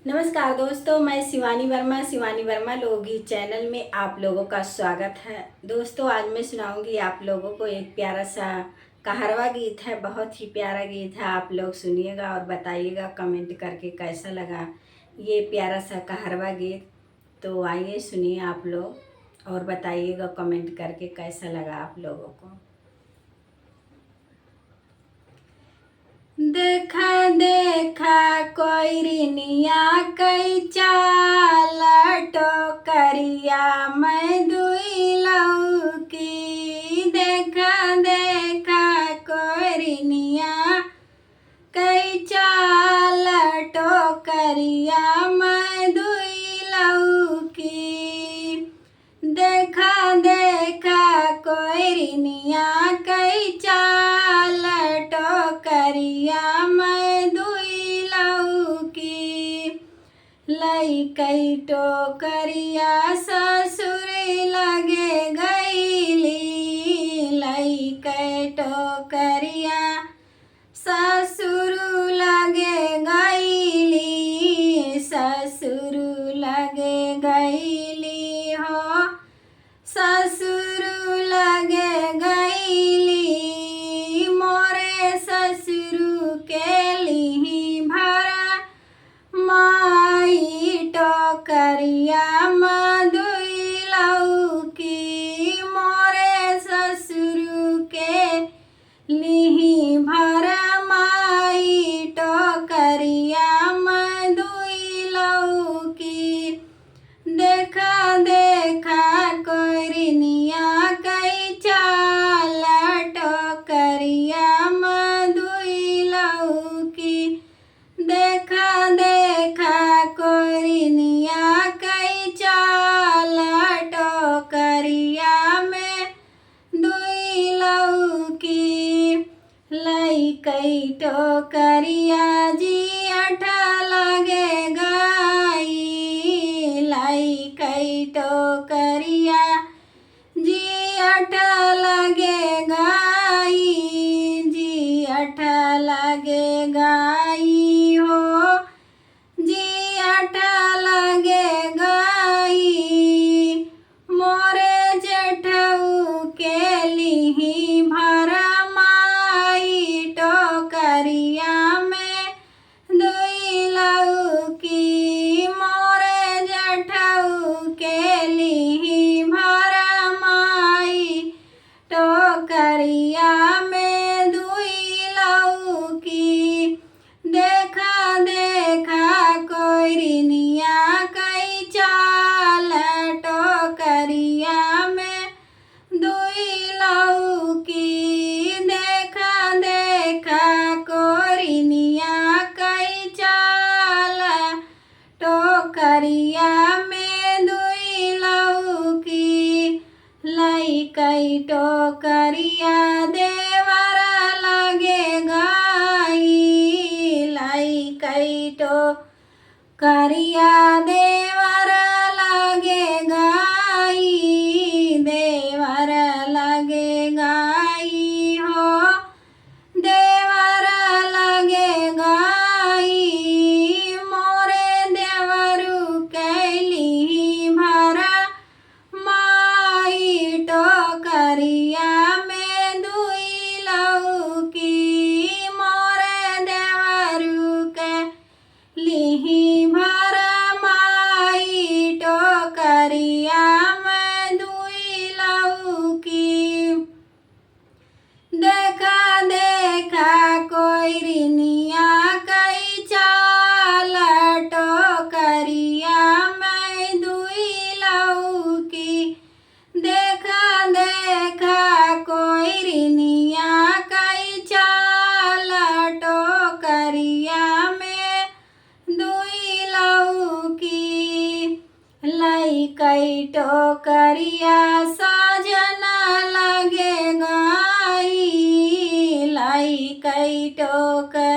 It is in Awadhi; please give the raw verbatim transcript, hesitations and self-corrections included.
नमस्कार दोस्तों, मैं शिवानी वर्मा, शिवानी वर्मा लोकगीत चैनल में आप लोगों का स्वागत है। दोस्तों, आज मैं सुनाऊंगी आप लोगों को एक प्यारा सा कहरवा गीत है, बहुत ही प्यारा गीत है। आप लोग सुनिएगा और बताइएगा कमेंट करके कैसा लगा ये प्यारा सा कहरवा गीत। तो आइए सुनिए आप लोग और बताइएगा कमेंट करके कैसा लगा आप लोगों को। देखा देखा कोइरिनिया कई चाल टोकरिया मा दुई लौकी। देखा देखा कोइरिनिया कई चाल टोकरिया मा दुई लौकी। देखा देखा कोइरिनिया कई चाल टोकरिया मा दुई लौकी। लइकई टोकरिया ससुर लगे गईली। लइकई टोकरिया ससुर लगे गईली, ससुर लगे गईली हो, ससुर लगे गईली। मोरे ससुर के लिही भरा माई टोकरिया मा दुई लौकी। मोरे ससुर के लिही भरा माई टोकरिया मा दुई लौकी। देखा देखा कोइरिनिया कई चाल टोकरिया मा दुई लौकी। देखा देखा कोइरिनिया कई चाल टोकरिया मा दुई लौकी। लइकई टोकरिया जियठ लगे गई। लइकई टोकरिया जियठ लगे गई, जियठ लगे गई हो, जियठ लगे गई। मोरे जेठऊ के लिही भरा माई टोकरिया मा दुई लौकी। मोरे जेठऊ के लिही भरा माई टोकरिया मा दुई लौकी। देखा देखा कोइरिनिया कई चाल टोकरिया मा दुई लौकी। देखा देखा कोइरिनिया कई चाल टोकरिया मा दुई लौकी। लइकई टोकरिया देवर लगे गई। लइकई टोकरिया देवर लगे गई, देवर लगे गई हो, देवर लगे गई। मोरे देवरू के लिही भरा माई टोकरिया मा दुई लौकी। मोरे देवरू के लिही भरा माई टोकरिया मा दुई लौकी। देखा देखा कोइरिनिया कई चाल टोकरिया मा दुई लौकी। देखा देखा कोइरिनिया कई चाल टोकरिया मा दुई लौकी। लइकई टोकरिया साजन लगे गई। लइकई टोकरिया